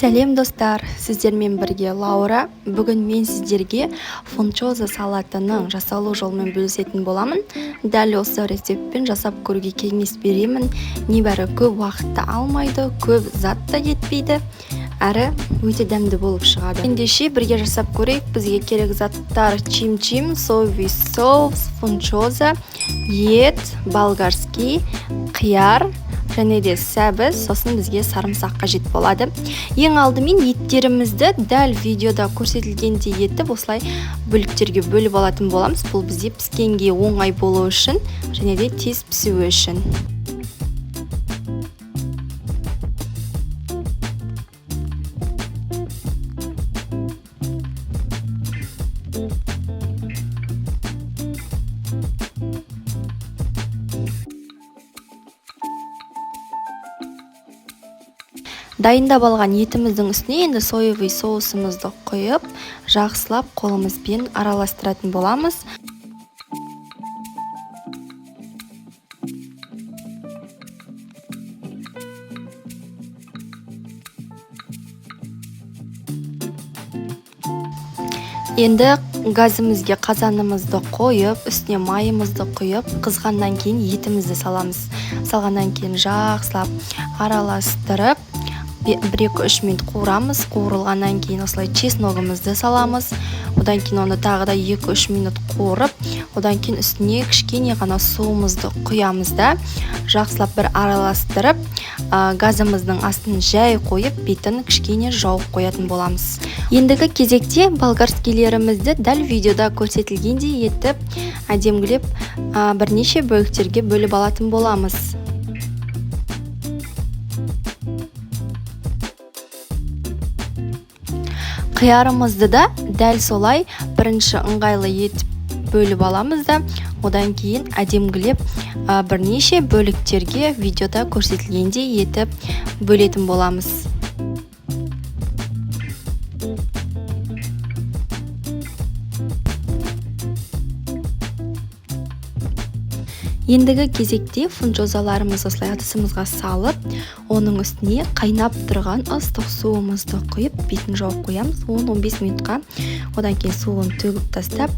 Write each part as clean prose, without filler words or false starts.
Сәлем достар, сіздермен бірге Лаура. Бүгін мен сіздерге фунчоза салатының жасалу жолымен бөлісетін боламын. Дәл осы рецептпен жасап көруге кеңес беремін. Небәрі көп уақытты алмайды, көп зат та кетпейді, әрі өте дәмді болып шығады. Ендеше бірге жасап көрейік. Бізге керек заттар: чим-чим, соевый соус, фунчоза, ет, болгарский, қияр және де сәбіз, сосын бізге сарымсақ қажет болады. Ең алдымен еттерімізді дәл видеода көрсетілгендей етіп осылай бөліктерге бөліп алатын боламыз. Бұл бізде піскенге оңай болу үшін және де тез пісуі үшін. Дайындап алған етіміздің үстіне енді соевый соусымызды құйып, жақсылап қолымызбен араластыратын боламыз. Енді газымызге қазанымызды қойып, үстіне майымызды құйып, қызғаннан кейін етімізді саламыз. Салғаннан кейін жақсылап араластырып, 1-2-3 минут қуырамыз. Қуырылғаннан кейін осылай чесногымызды саламыз. Одан кейін оны тағы да 2-3 минут қуырып, одан кейін үстіне кішкене ғана суымызды құямыз да, жақсылап бір араластырып, газымыздың астын жай қойып, бетін кішкене жауып қоятын боламыз. Ендігі кезекте болгарскийлерімізді дәл видеода көрсетілгендей етіп, әдемілеп, бірнеше бөліктерге бөліп алатын боламыз. Қиярымызды да дәл солай бірінші ыңғайлы етіп бөліп аламыз да, одан кейін әдемілеп, бірнеше бөліктерге видеода көрсетілгендей етіп бөлетін боламыз. Ендігі кезекте фунчозаларымызды осылай ыдысымызға салып, оның үстіне қайнап тұрған ыстық суымызды құйып, бетін жауып қоямыз 10-15 минутқа. Одан кейін суын төгіп тастап,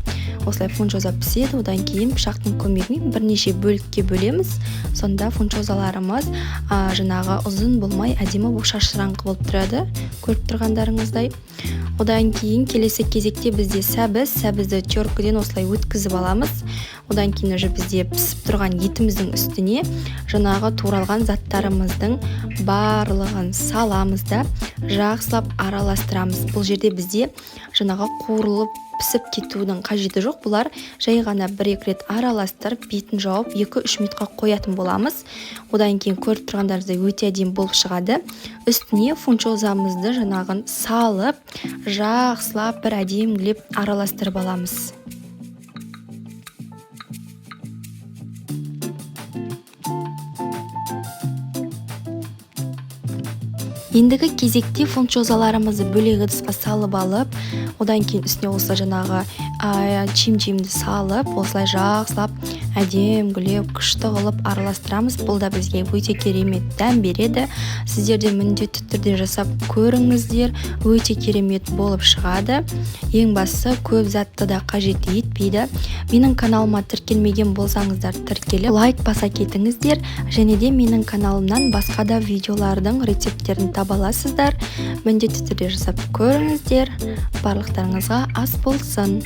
осылай фунчоза піседі. Одан кейін пышақтың көмегімен бірнеше бөлікке бөлеміз. Сонда фунчозаларымыз, жаңағы ұзын болмай, әдемі болып шашыраңқы болып тұрады, көріп тұрғандарыңыздай. Одан кейін келесі кезекте бізде сәбіз, сәбізді теркіден осылай өткізіп аламыз. Одан кейін уже бізде пісіп тұрған етіміздің үстіне жаңағы туралған заттарымыздың барлығын саламыз да, жақсылап араластырамыз. Бұл жерде бізде жаңағы қуырылып пісіп кетудің қажеті жоқ. Бұлар жай ғана бір-екі рет араластырып, бетін жауып 2-3 минутқа қоятын боламыз. Одан кейін көріп тұрғандарыңыздай өте әдемі болып шығады. Үстіне фунчозамызды жаңағын салып, жақсылап бір әдемілеп араластырып аламыз. Ендігі кезекте фунчозаларымызды бөлек ыдысқа салып алып, одан кейін үстіне осы жаңағы, чим-чимді салып, осылай жақсылап әдемілеп күшті қылып араластырамыз. Бұл да бізге өте керемет дәм береді. Сіздер де міндетті түрде жасап көріңіздер, өте керемет болып шығады. Ең бастысы көп затты да қажет етпейді. Менің каналыма тіркелмеген болсаңыздар тіркеліп, лайк баса кетіңіздер. Және де менің каналымнан басқа да видеолардың рецепттерін таба аласыздар. Міндетті түрде жасап көріңіздер. Барлықтарыңызға ас болсын.